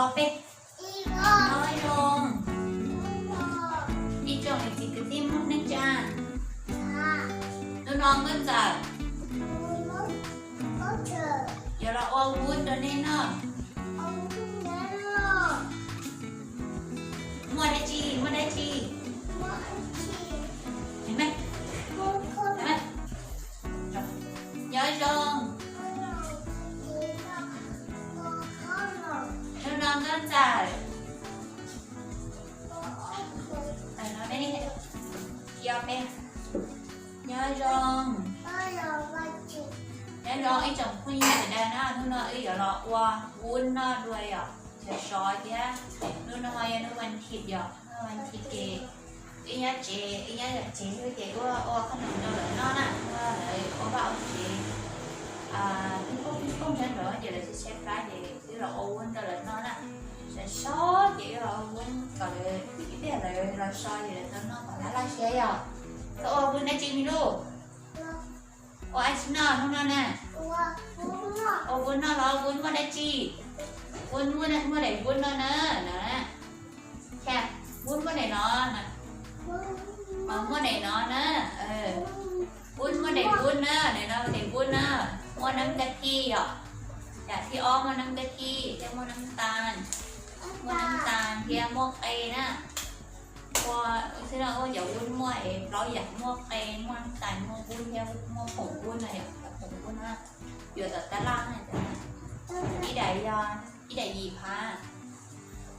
Peb, nyob zoo ib tsoom niam txiv kwv tij Hmoob neej tsa. Hnub no Nkauj Ntxawm yuav los ua vuab rau nej noj. Muaj dab tsi, muaj dab tsi? Nyob zoo. Hnub no Nkauj Ntxawm, nyob zoo. Nyob zoo ib tsoom phooj ywg sawv daws na, hnub no wb yuav los ua vuab noj dua yom, sov sov thiab. Hnub no yog hnub vas thiv yom, hnub vas thiv ces wb nyob tsev, wb nyob yom tsev xwb ces wb ua qhob noom rau lawv noj na, ua lawv ua vaj ua tsev, pib pooj pib pooj sab nraud ces lawv tsis tshaib plab ces wb los ua vuab rau lawv noj na. Sov sov ces wb los ua vuab kom lawv, ib pliag lawv los so ces lawv tau noj kom laj laj siab yom. Koj ua vuab dab tsi me lub? Ua dab tsi noj hnub no na? Ua vuab noj los vuab muaj dab tsi? Vuab muaj, muaj daim vuab no na, no. Vuab muaj daim no, muaj daim no na. Vuab muaj daim vuab na, daim no daim vuab na, muaj nab kab thij yom. Yam thib ob muaj nab kab thij thiab muaj nab tas, muaj nab tas thiab muaj qe na. Ua, xwb no ua cov vuab muaj es plaub yam, muaj qe, muaj nab tas, muaj vuab thiab muaj khoom vuab no yom, cov khoom vuab na. Yuav tom tab laj na. Ib daim yog ib daim yim phav,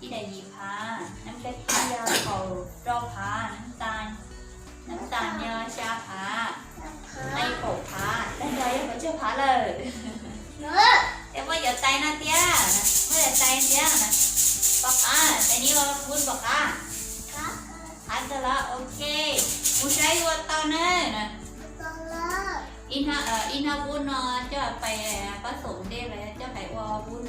ib daim yim phav, nab kab thij yog kaum rau phav, nab tas, nab tas yog xya phav, qe kaum phav, tag nrho yog kaum tsib phav lawm. Ces muaj cov tais no thiab, muaj cov tais thiab. Pom qab, tais ni ua vuab pom qab. Qab tag lawm, ok. Mus saib ua tau na. Ib hnab vuab no coj pais pab xoom ntej los yog coj pais ua vuab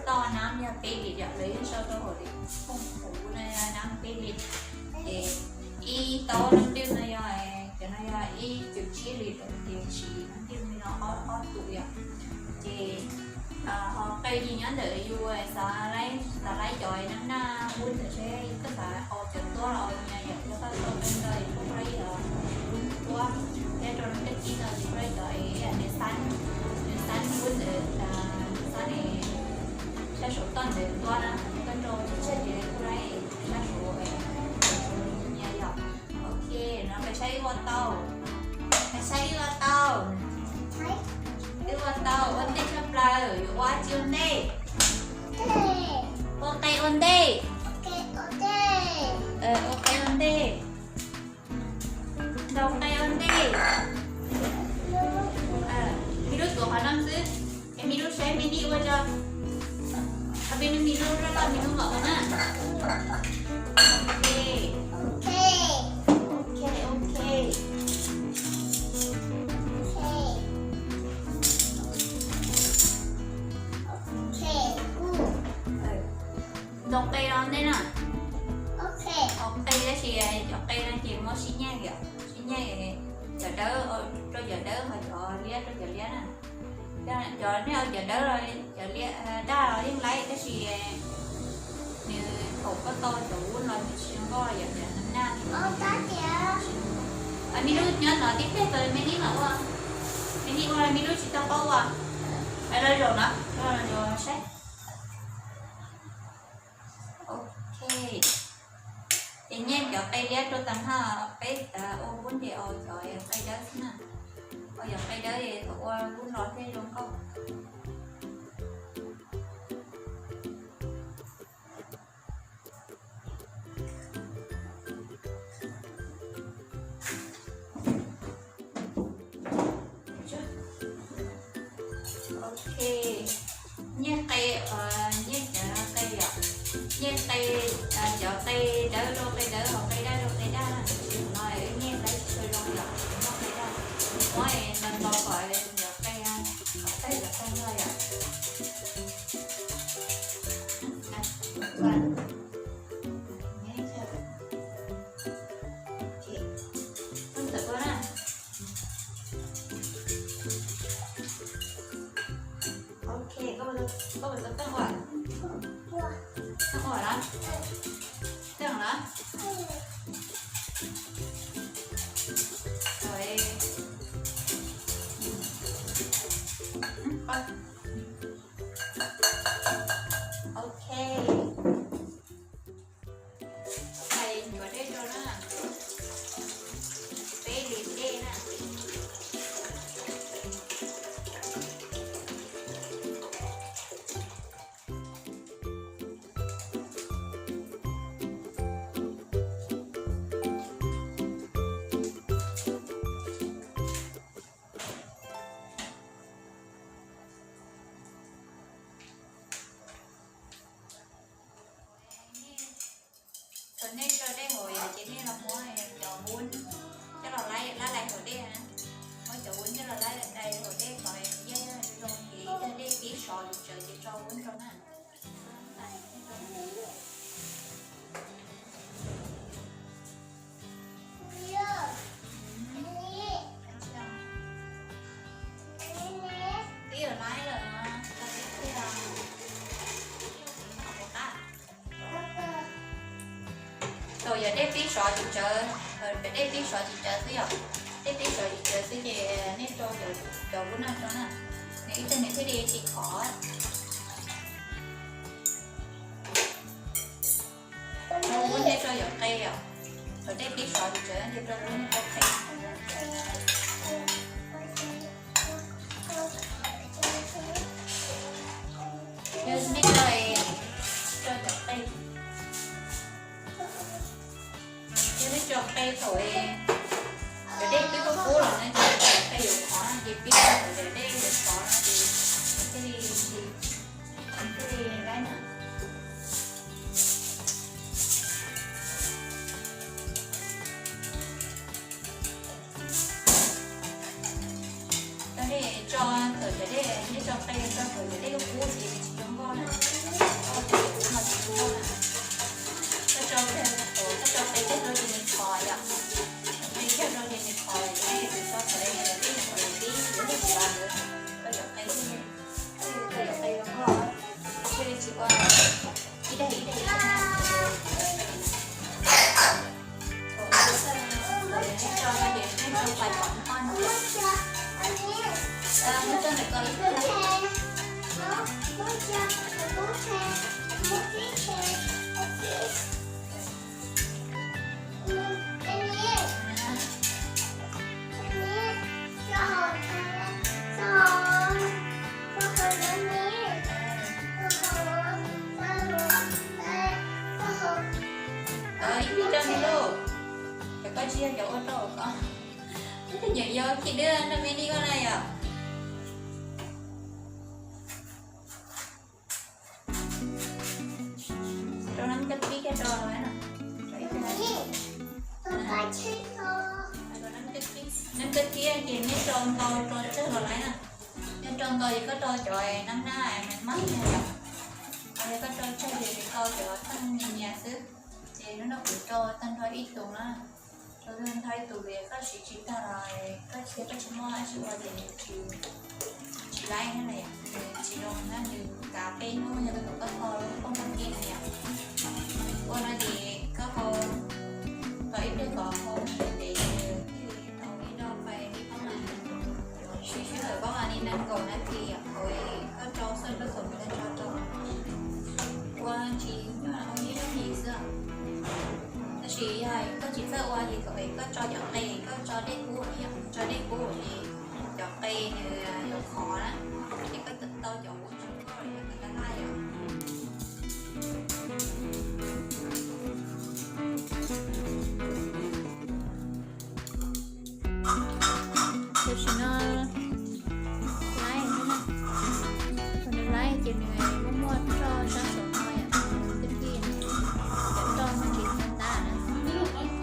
toj nab yog peb lis yom, lawv yeej sau rau hauv li, khoom vuab no nab peb lis. Ces ib taub nab twj no yog, cov no yog ib cum tsib lis lawm ces siv nab twj li no ob tug yom. Ces ho qe nyob ntawm yus xav, xav laib cov nab naj vuab ntawd seb koj xav ua cov tuab los ua nyias yom, yog koj tau qe ntau es koj laib cov vuab tuab thiab rau nab kab thij ntau ces koj laib cov nws xab, nws xab vuab ntawd, xab ne, sab saum toj ntawd tuab na, koj rau tshiab tshiab ces koj laib sab saud, saud nyias yom. Ok, no pais saib wb ua tau, pais saib wb ua tau, wb ua tau ua ntej tshaj plaws, yuav ua dab tsi ua ntej? Ua qe ua ntej, ua qe ua ntej, ntaus qe ua ntej. Me lub tuav qhov no xwb, es me lub saib me nij ua tso, qhov me lub, me lub loj loj me lub mam ua na. Ok, ok, ok. Ntaus qe los ntej na. Qe tab sis cov qe no ces muab sib nyaij yom, sib nyaij, cov dawb rau cov dawb, ho cov liab rau cov liab na. Cov nej ua cov dawb los cov liab, daj los yeej laib tab sis nws thaum koj tau cov vuab los nws tsis zoo nkauj yom, cov nab naj. Me lub nyob no tib pliag tau me nij mam ua, me nij ua me lub tsis tau paub ua. Los zaum no, los zaum saib. Ok, ces nyaij cov qe liab rau tas na, peb ua vuab ces ua cov qe dawb xwb na. Ua cov qe dawb thaum ua vuab los thiaj zoo nkauj. Ok, nyiaj qe, nyiaj cov qe yom, nyiaj qe, cov qe dawb rau qe dawb, ho qe daj rau qe daj na. No nyiaj laib tsis tshua zoo yom, muab qe daj, muab ntaus ntaus kom cov qe, qe cov qe no yom. Ok, koj puas tau pheej ua? Ok, ntxuav dej rau na, peb li dej na. Thaum nej tso dej haum yom, ces nej los muab cov vuab coj los laib laib hauv dej na. Muab cov vuab coj los laib laib hauv dej kom yeej zoo, ces ib tag dej pib sov tsawv ces tso vuab rau na. Twb yuav laib lawm, tso dej thiab. Thaum yog dej pib sov tsawv, yog dej pib sov tsawv xwb yom, dej pib sov tsawv xwb ces nej rau cov vuab no rau na, nws ib tag nws thiaj li tsis khov. Rau vuab nej rau yov qe os, thaum dej pib sov tsawv ces rau vuab nej rau qe. Yog nej tso, tso cov qe, yog nej tso qe thaum cov dej twb kub kub los na, ces cov qe yuav khov no ces pib thaum cov dej yuav khov no ces thiaj li, thiaj li laib na. Tso dej, tso thaum cov dej, nej tso qe tso thaum cov dej kub kub ces nws tsis zoo nkauj na. Tso thaum cov kub no tsis zoo nkauj na. Koj tso, koj tso qe kiag rau ces nws khov yom. Qe kiag rau ces nws khov, ces nej tso thaum cov dej nyuam qhuav los pib yuav lub qhov ntawd, koj cov qe, koj cov qe zoo nkauj, thiaj li tsis ua ib daim ib daim ib daim na. Thaum nej tso no ces nej tso pais pom noj no. Muab tso ntawm ko ib pliag. Ib pliag rau li lauj, cov koj tsis yog cov ua rau koj. Ib tug nyuam yaus khib dwb nrog me nij ua na yom. Rau nab kab tib kiag rau na. Nab kab tib ces neb rau ntau rau tsawg los lawm na. Yog rau ntau ces koj rau cov nab nab mas mab yog, yog koj rau tsawg ces koj cov tag nyias nyias xwb. Ces hnub no kuv rau tag nrho ib tug na. Rau tag nrho ib tug li koj siv tsis tag los koj cia koj tsis muaj dab tsi ua ces tsis laib na, tsis zoo na, nws kav peb hnub yog koj tau koj kho lub poj npab ke na yom. Ua no ces koj hau, tos ib pliag kom hau ntev ntev ces thiaj li tau ib daim fais ib pob mas. Siv sij hawm pob mas li nees nkaum nas this yom, thaum koj rau xab pab kom koj tso rau. Ua tsis nyuaj, ua ib lub hlis xwb. Tab sis yog koj tsis txawj ua ces thaum koj tso cov qe, koj tso dej kub, tso dej kub ces cov qe nws yuav khov na, ces koj tau cov vuab tsis khov yog koj tau laj yom. Tam sim no laib, thaum nws laib ces nws muaj muaj roj sab saum no yom, tib tij cov roj muaj ntsis ntau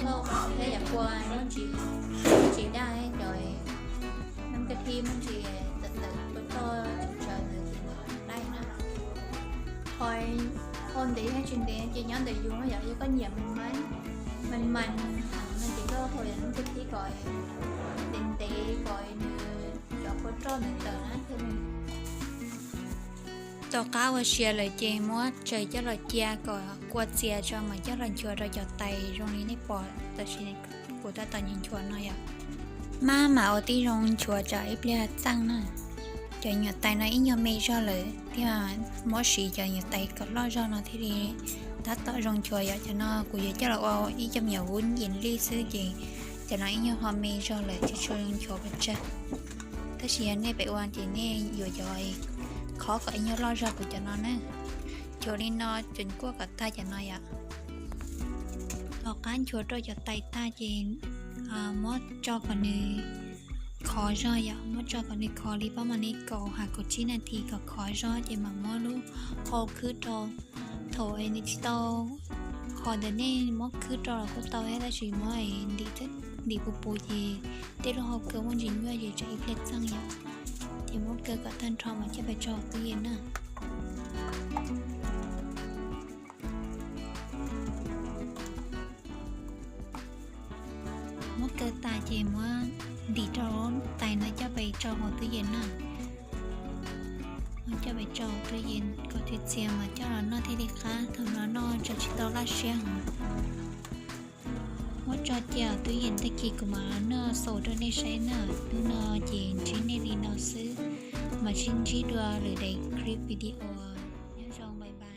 ntau na, thiab yam kua muaj ntsis, muaj ntsis daj, cov nab kab tib muaj ntsis tawm tawm kua roj tsawv ntawd ces nws laib na. Qhov hau ntev thiab tsis ntev ces nyob ntawm yus yom, yog koj nyiam mas mas mas heev no ces koj hau yam nab kab tib kom ntev ntev kom nws cov kua roj ntawd tawm na thiab. Tom qab ua siav lawm ces muab tsaws coj los cia kom kua txias tso mam coj los nchuav rau cov tais zoo li nej pom tam sim kuv tab tom nchuav nchuav no yom. Mab mam ua tib zoo nchuav tsam ib pliag txeej na. Cov nyuam tais no ib nyuag me zog lawm thiab, muab siv cov nyuam tais kom loj zog no thiaj li tab tom zoo nchuav yom. Cov no kuv yuav coj los ua ib co me nyuam vub yim lij xwb ces cov no ib nyuag ho me zog lawm tsis tshua zoo nchuav pes tsawg. Tab sis yog nej pem ua ces nej yuav cov khob kom ib nyuag loj zog kuv cov no na. Nchuav li no ces kuaj kom tag cov no yom. Tom qab nchuav rau cov tais tag ces muab tso kom nws khov zog yom, muab tso kom nws khov li pab mam li kaum ha kaum tsib nas this kom khov zog ces mam muab lub hau khwb rau. Thaum nws tsis tau khov ntawd nej muab khwb rau los kuj tau thiab, tab sis muab ntim puv puv ces tej lub hau kaw muaj ntsis nyuaj ces tsam ib pliag txeej yom. Ces muab kaw kom tag nrho mas coj pes tso hauv twj ywm na. Muab kaw tas ces muab ntim rau tais no coj pes tso hauv twj ywm na. Muab coj pes tso hauv twj ywm kom txhia txhia mas coj los noj thiaj li qab, thaum no noj tso tsis tau laj siab heev. Muab tso cia hauv twj ywm, tag kis kuv mam noj xaus rau nej saib na. Hnub no ces ntsib nej li no xwb, mam sib ntsib dua lwm daim clip video. Nyob zoo, bye bye.